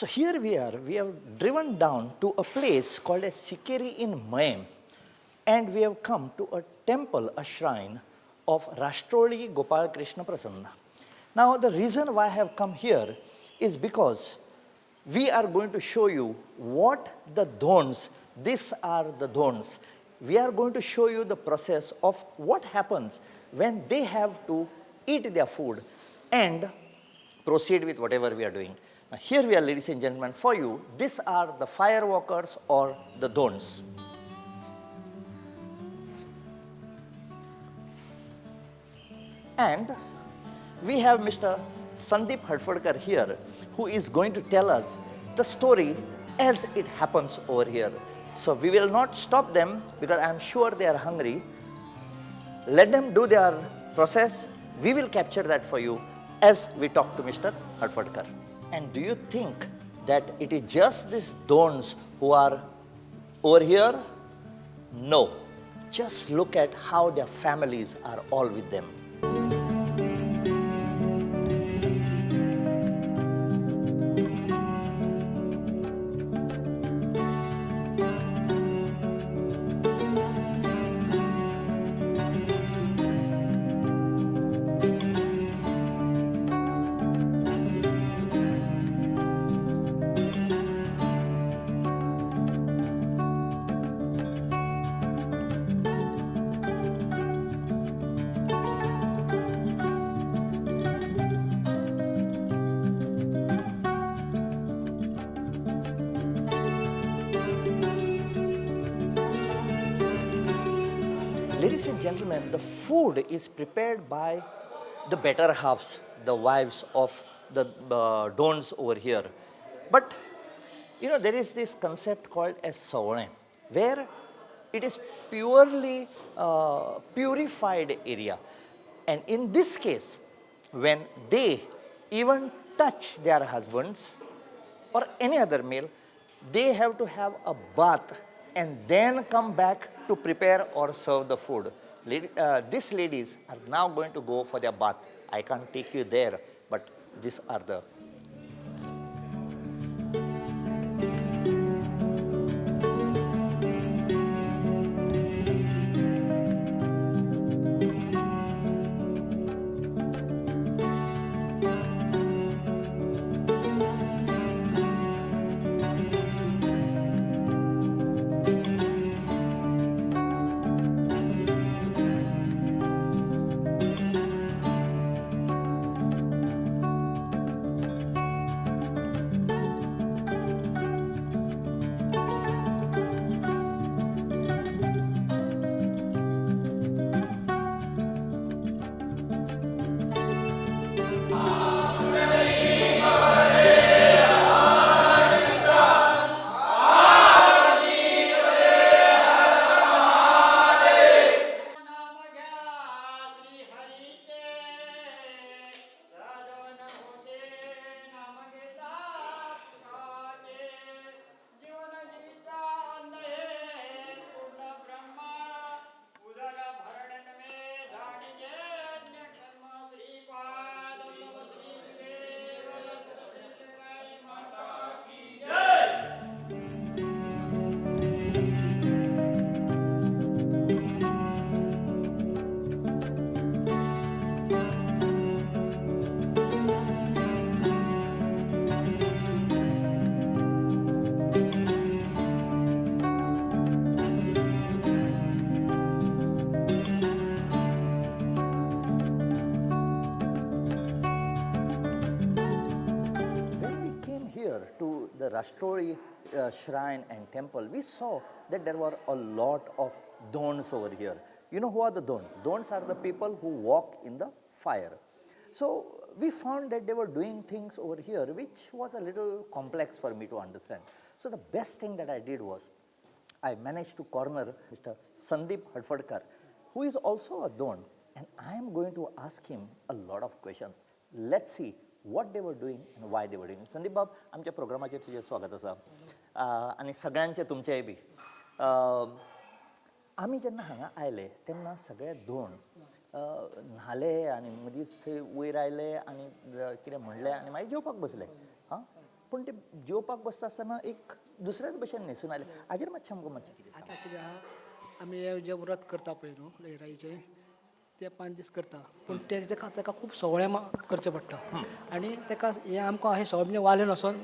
So here we are, we have driven down to a place called as Sikeri in Mayem, and we have come to a temple, a shrine of Rashtroli Gopal Krishna Prasanna. Now the reason why I have come here is because we are going to show you what the Dhonds, these are the Dhonds. We are going to show you the process of what happens when they have to eat their food and proceed with whatever we are doing. Now here we are, ladies and gentlemen, for you, these are the firewalkers or the Dhonds. And we have Mr. Sandeep Hadfadkar here, who is going to tell us the story as it happens over here. So we will not stop them because I am sure they are hungry. Let them do their process. We will capture that for you as we talk to Mr. Hadfadkar. And do you think that it is just these Dhonds who are over here? No. Just look at how their families are all with them. Ladies and gentlemen, the food is prepared by the better halves, the wives of the Dhonds over here. But you know, there is this concept called as Savane, where it is purely purified area. And in this case, when they even touch their husbands or any other male, they have to have a bath and then come back to prepare or serve the food. These ladies are now going to go for their bath. I can't take you there, but these are the. When we came here to the Rashtroli shrine and temple, we saw that there were a lot of Dhonds over here. You know who are the Dhonds? Dhonds are the people who walk in the fire. So we found that they were doing things over here which was a little complex for me to understand. So the best thing that I did was, I managed to corner Mr. Sandeep Hadfadkar, who is also a Dhond, and I am going to ask him a lot of questions. Let's see what they were doing and why they were doing. Sandeep बाब, आमच्या प्रोग्रामाचेर तुजें स्वागत आसा आनी सगळ्यांचें तुमचेंय बी. आमी जेन्ना हांगा आयले तेन्ना सगळे धोंड न्हाले आनी मदींच थंय वयर आयले आनी कितें म्हणलें आनी मागीर जेवपाक बसले. हां, पूण ते जेवपाक बसता आसतना एक दुसऱ्याच भशेन न्हेसून आयले. हाजेर मातशें आमकां मातशें कितें आतां कितें आहा, आमी हे जे व्रत करता पळय न्हू लयराईचें, ते 5 दीस करता, पूण ते ताका ताका खूब सवळें करचें पडटा. आनी ताका हें आमकां अशें सवळें म्हणजे वाले न्हेसोन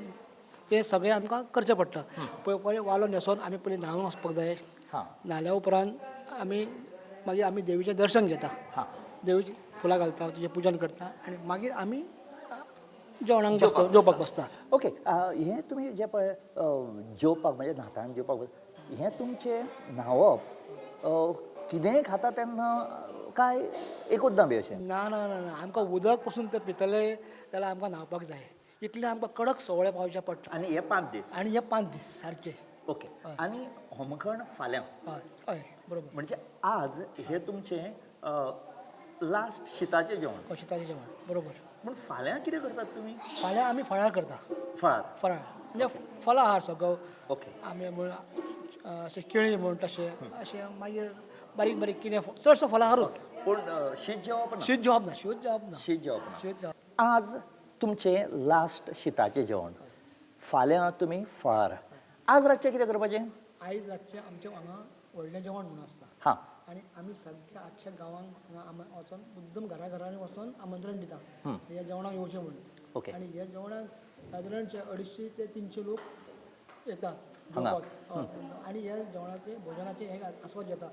तें सगळें आमकां करचें पडटा. पयलीं वालो न्हेसोन आमी पयलीं न्हांवन वचपाक जाय. न्हाल्या उपरांत आमी मागीर आमी देवीचें दर्शन घेता, देवीची फुलां घालता, तिचें पुजन करता आनी मागीर आमी जेवणाक बसता, जेवपाक बसता. ओके, हें तुमी जें पळय जेवपाक म्हणजे न्हातान जेवपाक बसता, हें तुमचें न्हांवप कितेंय खाता तेन्ना काय एकूचदां बी अशें? ना ना ना ना, आमकां उदक पसून ते पितले जाल्यार आमकां न्हांवपाक जाय, इतलें आमकां कडक सवळे पावचें पडटा. आनी हे 5 दीस? आनी हे 5 दीस सारके. ओके, आनी होमखण फाल्यां? हय हय बरोबर. म्हणजे आज हे तुमचें लास्ट शिताचें जेवण? शिताचें जेवण, बरोबर. पूण फाल्यां कितें करतात तुमी? फाल्यां आमी फळार करता. फळार? फळार म्हणजे फलाहार सगळो. ओके. आमी म्हण अशें केळी म्हण तशें अशें मागीर बारीक बारीक कितें चडसो फलाहारूच. पूण शीत जेवप ना? शीत जेवप ना, शीत जेवप ना, शीत जेवप ना. शीत जेवप. आज तुमचें लास्ट शिताचें जेवण, फाल्यां तुमी फळार. आज रातचें कितें करपाचें? आयज रातचें आमचें हांगा व्हडलें जेवण म्हणून आसता. हां. आनी आमी सगळ्या आख्ख्या गांवांक हांगा वचोन मुद्दम घरा घरांनी वचोन आमंत्रण दिता ह्या जेवणाक येवचें म्हणून. ओके. आनी ह्या जेवणाक सादारण 250 ते 300 लोक येतात जेवपाक. आनी ह्या जेवणाचें भोजनाचें हे आस्वाद घेता.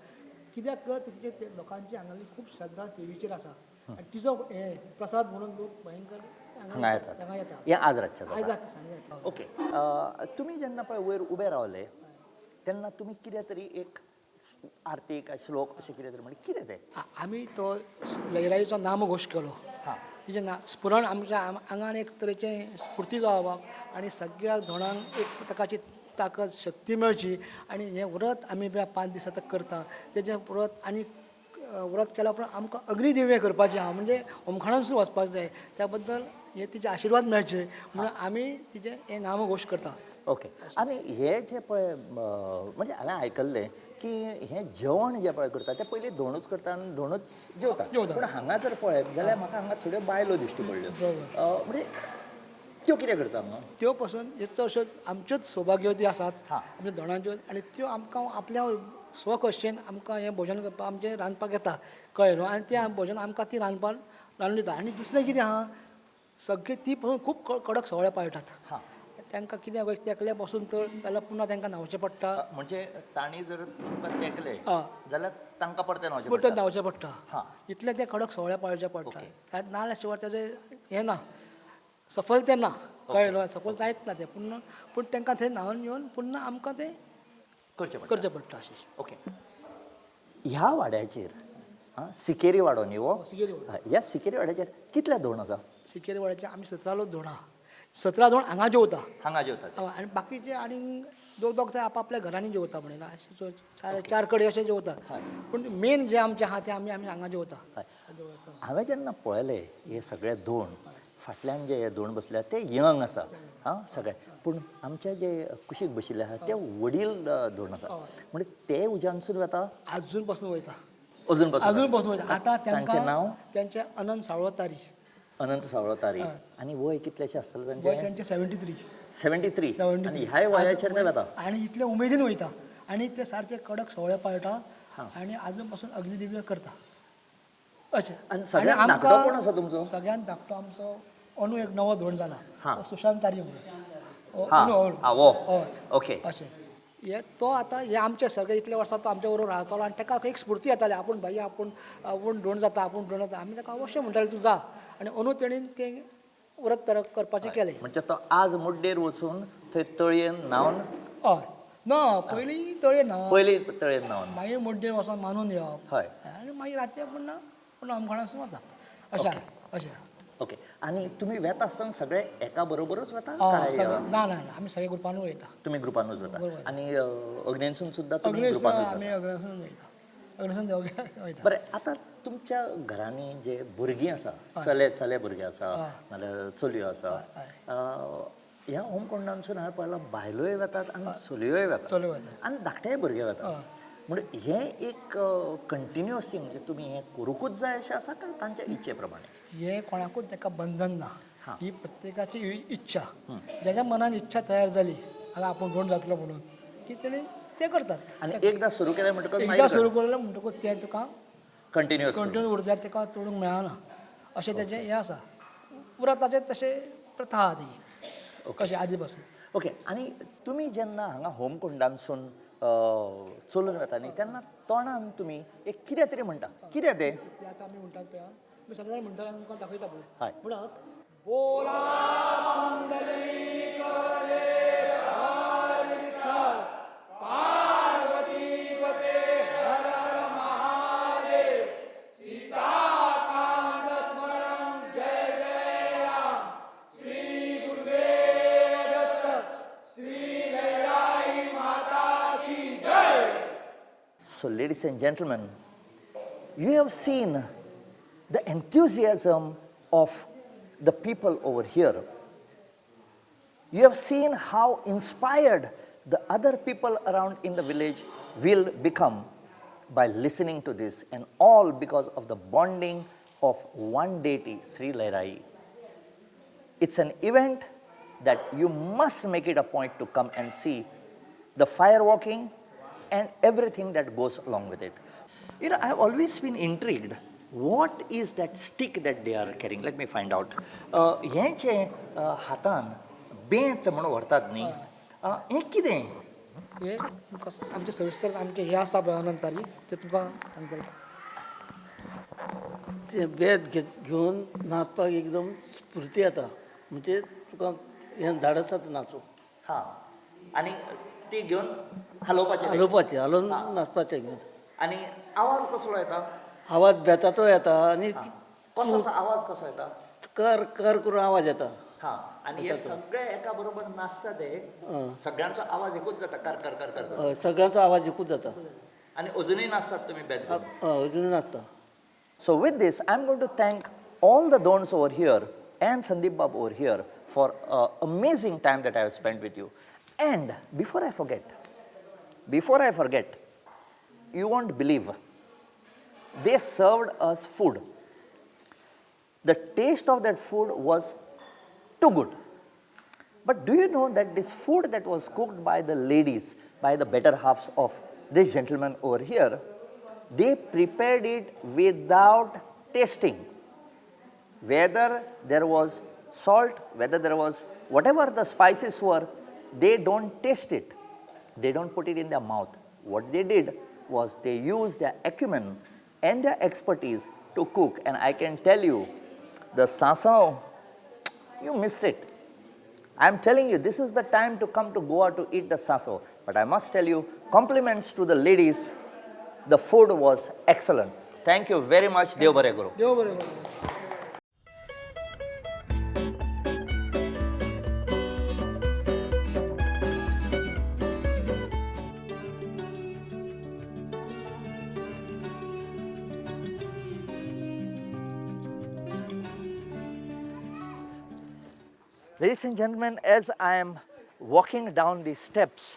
कित्याक तिचे ते लोकांची हांगासली खूब श्रद्धा देवीचेर आसा आनी तिचो हे प्रसाद म्हणून लोक भयंकर हांगा येतात. हांगा येतात. हें आज रातचें आयज रातचें सांगलें. ओके, तुमी जेन्ना पळय वयर उबे रावले तेन्ना तुमी कितें तरी एक आरती काय श्लोक अशें कितें तरी म्हणजे कितें तें? आमी तो लयराईचो नामघोश केलो. तिचें ना स्फुरण आमच्या आंगान एक तरेचें स्फुर्ती जावपाक आनी सगळ्या धोणांक एक ताकाची ताकद शक्ती मेळची. आनी हें व्रत आमी 5 दीस आतां करता तेजें व्रत आनी व्रत केल्या उपरांत आमकां अग्निदिव्य करपाचें आहा, म्हणजे होमखणानसून वचपाक जाय, त्या बद्दल हे तिचे आशिर्वाद मेळचे म्हणून आमी तिचें हें नामघोश करता. ओके, आनी हे जे पळय म्हणजे हांवें आयकल्लें की हें जेवण जें पळय करता तें पयलीं धोणूच करता आनी धोणूच जेवता. पूण हांगा जर पळयत जाल्यार म्हाका हांगा थोड्यो बायलो दिश्टी पडल्यो, म्हणजे त्यो कितें करता हांगा? त्यो पसून ह्यो चडश्यो आमच्योच सौभाग्यवती आसात, आमच्या धोणांच्यो, आनी त्यो आमकां आपल्या स्वखर्चेन आमकां हें भोजन करपाक आमचें रांदपाक येता, कळ्ळें न्हू. आनी तें भोजन आमकां ती रांदपाक रांदून दिता. आनी दुसरें कितें आहा, सगळीं ती पसून खूब कडक सवळ्या पाळटात. तांकां कितें तेकले पसून तर जाल्यार पुन्हा तांकां न्हांवचें पडटा. म्हणजे तांणी जर तुमकां तेकले जाल्यार तांकां परतें न्हांवचें परतें न्हांवचें पडटा. इतलें तें कडक सवळ्या पाळचें पडटा. नाजाल्यार शिवाय ताजें हें ना, सफल तें ना, कळ्ळें न्हू, सफल जायत ना तें. पूण पूण तांकां थंय न्हांवन येवन पुन्हा आमकां तें करचें पडटा अशें. ओके, ह्या वाड्याचेर सिकेरी वाडो न्ही हो? ह्या सिकेरी वाड्याचेर कितले धोण आसा? सिकेरी वाड्याचेर आमी 17 लोक धोण आहा. 17 धोण हांगा जेवता. हांगा जेवता. आनी बाकीचे आनी दोग दोग थंय आपआपल्या घरांनी जेवता, म्हणल्यार 4 कडेन अशें जेवता. पूण मेन जे आमचें आहा तें आमी आमी हांगा जेवता. हांवें जेन्ना पळयलें हे सगळे धोण, फाटल्यान जे धोण बसल्या ते यंग आसा हां सगळे, पूण आमचे जे कुशीक बशिल्ले आसा ते वडील धोण आसा, म्हणजे ते उज्यानसून वता? आजून पसून वयता. अजून पसून? अजून पसून वयता. आतां तांचें नांव? तांचें अनंत सावळो तारी. अनंत सावळो तारी. आनी वय कितलेशें आसतलें तांचें? वय तांचें 73. 73. आनी ह्याय वयाचेर ते वता? आनी इतले उमेदीन वयता आनी ते सारके कडक सवळे पाळटा आनी आजून पसून अग्निदिव्य करता अशें. आनी सगळ्यांत धाकटो कोण आसा तुमचो? सगळ्यांत धाकटो आमचो अंदू एक नवो धोण जाला, सुशांत तारी म्हणून. ओके. अशें हे तो आतां हे आमचे सगळे इतले वर्सां तो आमच्या बरोबर रावतालो आनी ताका एक स्फुर्ती येताली, आपूण भाई आपूण आपूण धोण जाता, आपूण धोण जाता. आमी ताका अवश्य म्हणटाले तूं जा. आनी अंदू तेणीन तें व्रत करपाचें केलें. म्हणजे तो आज मुड्डेर वचून थंय तळयेन न्हांवन? हय, ना पयलीं तळयेन न्हांवप, पयलीं तळयेन न्हांवन, मागीर मुड्डेर वचोन मानून येवप, हय, आनी मागीर रातचें पुन्हा पुन्हा होमखणासून वता अशें अशें. ओके, आनी तुमी वेता आसतना सगळे एका बरोबरूच वता? ना ना, आमी सगळे ग्रुपानूच वयता. तुमी ग्रुपानूच वता? आनी अग्नेनसून सुद्दां तुमी ग्रुपानूच? आमी अग्नेसून वयता, अग्नेसून वयता. बरें, आतां तुमच्या घरांनी जे भुरगीं आसा, चले चले भुरगे आसा नाल्यार चलयो आसा, ह्या होमकुंडानसून हांवें पळयलां बायलोय वतात आनी चलयोय वतात आनी धाकटेय भुरगे वतात. म्हणजे हें एक कंटिन्युअस थिंग, म्हणजे तुमी हें करूंकूच जाय अशें आसा काय तांच्या इच्छे प्रमाणे? हें कोणाकूच ताका बंधन ना. ही प्रत्येकाची इच्छा, ज्याच्या मनान इच्छा तयार जाली आतां आपूण धोंड जातलो म्हणून की तेणी ते करतात. आनी एकदां सुरू केलें म्हणटकच एकदां सुरू केलें म्हणटकूच तें तुका कंटिन्युअस कंटिन्यू उरता, तेका तोडूंक मेळना अशें तेजें हें आसा. व्रताचें तशें प्रथा आहा ती कशें आदी पासून. ओके, आनी तुमी जेन्ना हांगा होमकुंडांसून चलून वता न्ही तेन्ना तोंडान तुमी एक कितें तरी म्हणटा, कितें तें? तें आतां आमी म्हणटात पळय, आमी सगळे म्हणटा तुमकां दाखयता पळय. हय. म्हणप बोला पुंडलीक हरी विठ्ठल पार्वती पते हर हर महादेव सीताकांत स्मरणं जय जय राम श्री गुरुदेव दत्त श्री लैराई माता की जय. So, ladies and gentlemen, you have seen the enthusiasm of the people over here. You have seen how inspired the other people around in the village will become by listening to this, and all because of the bonding of one deity, Sri Lairai. It's an event that you must make it a point to come and see the fire walking and everything that goes along with it. You know, I've always been intrigued. What is that stick that they are carrying? Let me find out. हें जें हातान बेंत म्हणून व्हरतात न्ही, हें कितें? हें तुमकां आमचें सविस्तर आमचें हें आसा पळय अनंतारी, तें तुमकां सांगतलें. तें बेत घेवन नाचपाक एकदम स्फुर्ती येता, म्हणजे तुका हें धाडस जाता नाचूंक. हां, आनी ती घेवन हालोवपाचें, हालोवपाचें, हालोवन नाचपाचें घेवन. आनी आवाज कसलो येता? आवाज बेताचो येता. आनी कसो आवाज कसो येता? कर कर करून आवाज येता. हां, आनी हे सगळे एका बरोबर नाचता ते, सगळ्यांचो आवाज एकूच जाता, कर कर कर कर. सगळ्यांचो आवाज एकूच जाता. आनी अजुनूय नाचतात तुमी बेत घेवन? अजुनूय नाचता. So with this, I am going to thank all the Dhonds over here and Sandeep Bab over here for amazing time that I have spent with you. And before I forget, you won't believe, they served us food. The taste of that food was too good. But do you know that this food that was cooked by the ladies, by the better halves of this gentleman over here, they prepared it without tasting. Whether there was salt, whether there was whatever the spices were, they don't taste it. They don't put it in their mouth. What they did was they used their acumen and their expertise to cook. And I can tell you, the sasav, you missed it. I am telling you, this is the time to come to Goa to eat the sasav. But I must tell you, compliments to the ladies. The food was excellent. Thank you very much, Dev Bare Guru. Dev Bare Guru. Ladies and gentlemen, as I am walking down these steps,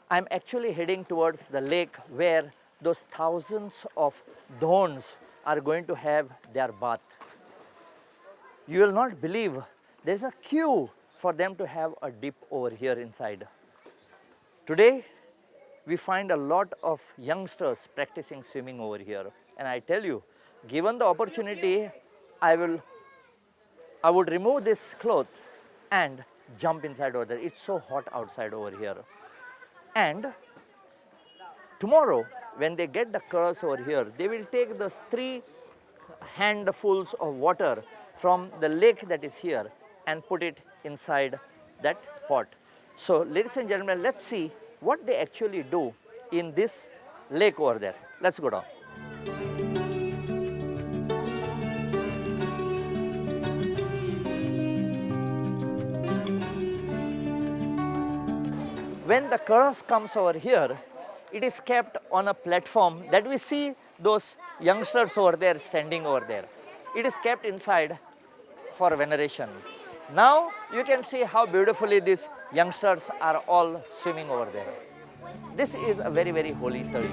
I am actually heading towards the lake where those thousands of Dhonds are going to have their bath. You will not believe there is a queue for them to have a dip over here inside. Today, we find a lot of youngsters practicing swimming over here. And I tell you, given the opportunity, I would remove this cloth and jump inside over there. It's so hot outside over here. And tomorrow, when they get the curse over here, they will take the 3 handfuls of water from the lake that is here and put it inside that pot. So, ladies and gentlemen, let's see what they actually do in this lake over there. Let's go down. When the curse comes over here, it is kept on a platform that we see those youngsters over there standing over there. It is kept inside for veneration. Now you can see how beautifully these youngsters are all swimming over there. This is a very, very holy tali.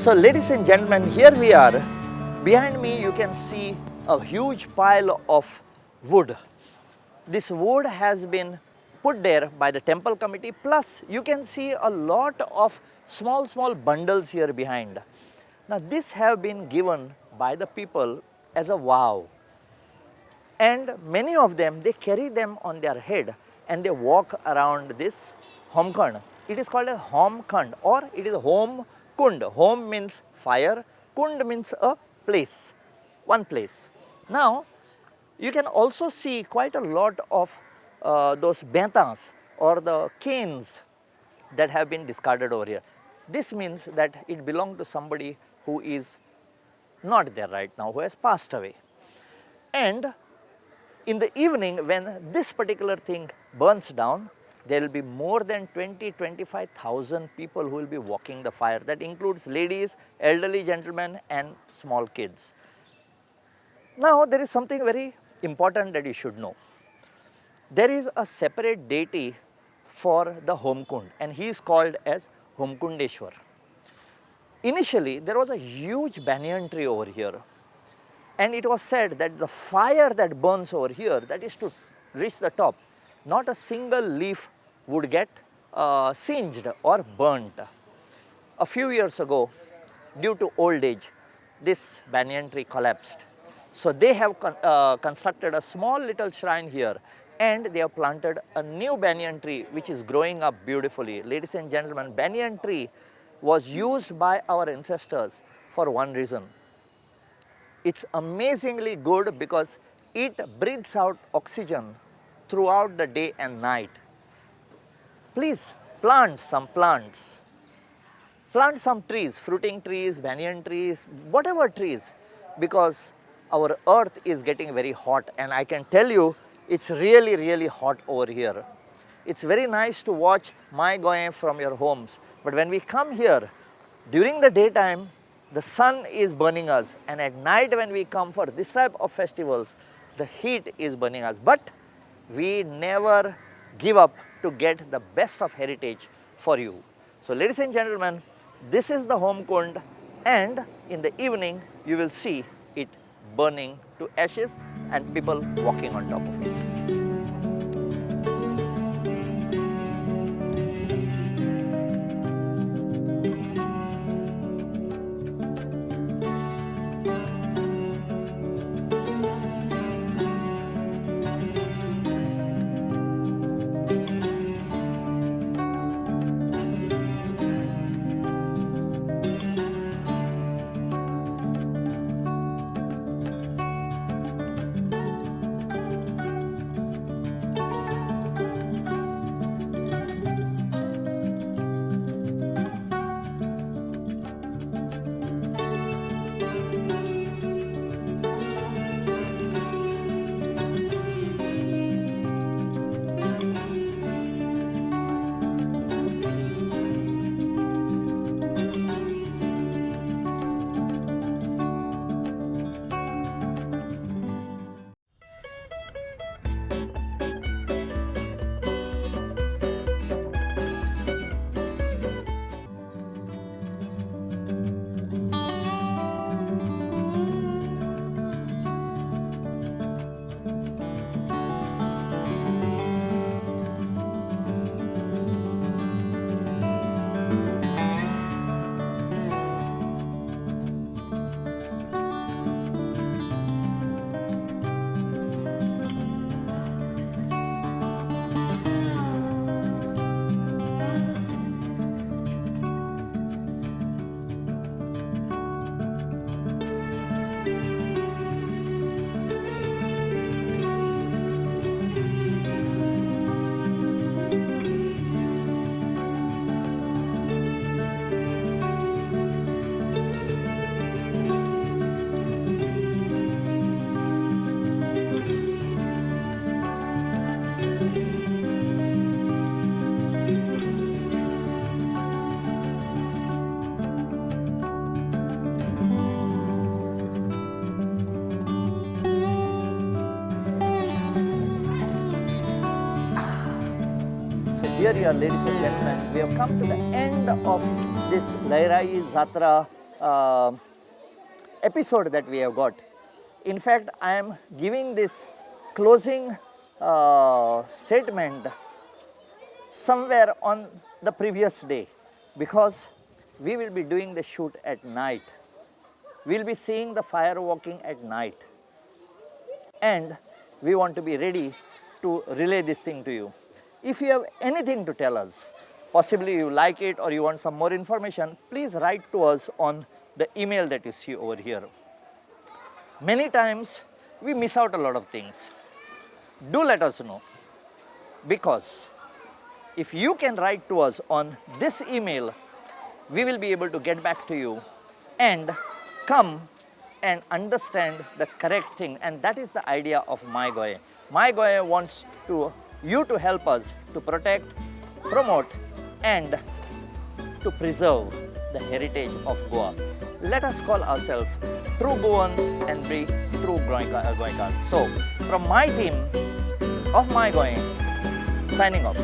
So ladies and gentlemen, here we are. Behind me you can see a huge pile of wood. This wood has been put there by the temple committee, plus you can see a lot of small bundles here behind. Now this have been given by the people as a vow, and many of them, they carry them on their head and they walk around this Homkund. It is called a Homkund, or it is Hom Kund. Hom means fire, Kund means a place, one place. Now you can also see quite a lot of those bentas or the canes that have been discarded over here. This means that it belonged to somebody who is not there right now, who has passed away. And in the evening, when this particular thing burns down, there will be more than 20-25,000 people who will be walking the fire. That includes ladies, elderly gentlemen and small kids. Now there is something very important that you should know. There is a separate deity for the Homkund, and he is called as Homkundeshwar. Initially, there was a huge banyan tree over here, and it was said that the fire that burns over here, that is to reach the top, not a single leaf would get singed or burnt. A few years ago, due to old age, this banyan tree collapsed. So they have constructed a small little shrine here, and they have planted a new banyan tree which is growing up beautifully. Ladies and gentlemen, banyan tree was used by our ancestors for one reason. It's amazingly good because it breathes out oxygen throughout the day and night. Please plant some plants. Plant some trees, fruiting trees, banyan trees, whatever trees, because our earth is getting very hot, and I can tell you it's really, really hot over here. It's very nice to watch My Goem from your homes, but when we come here, during the daytime, the sun is burning us, and at night when we come for this type of festivals, the heat is burning us. But we never give up to get the best of heritage for you. So ladies and gentlemen, this is the Homkund, and in the evening you will see it burning to ashes and people walking on top of it. Here you are, ladies and gentlemen, we have come to the end of this Lairai Zatra episode that we have got. In fact, I am giving this closing statement somewhere on the previous day because we will be doing the shoot at night. We will be seeing the fire walking at night, and we want to be ready to relay this thing to you. If you have anything to tell us, possibly you like it or you want some more information, please write to us on the email that you see over here. Many times we miss out a lot of things. Do let us know, because if you can write to us on this email, we will be able to get back to you and come and understand the correct thing. And that is the idea of My Goem. My Goem wants you to help us to protect, promote and to preserve the heritage of Goa. Let us call ourselves true Goans and be true Goenkars. So, from my team of My Goem, signing off.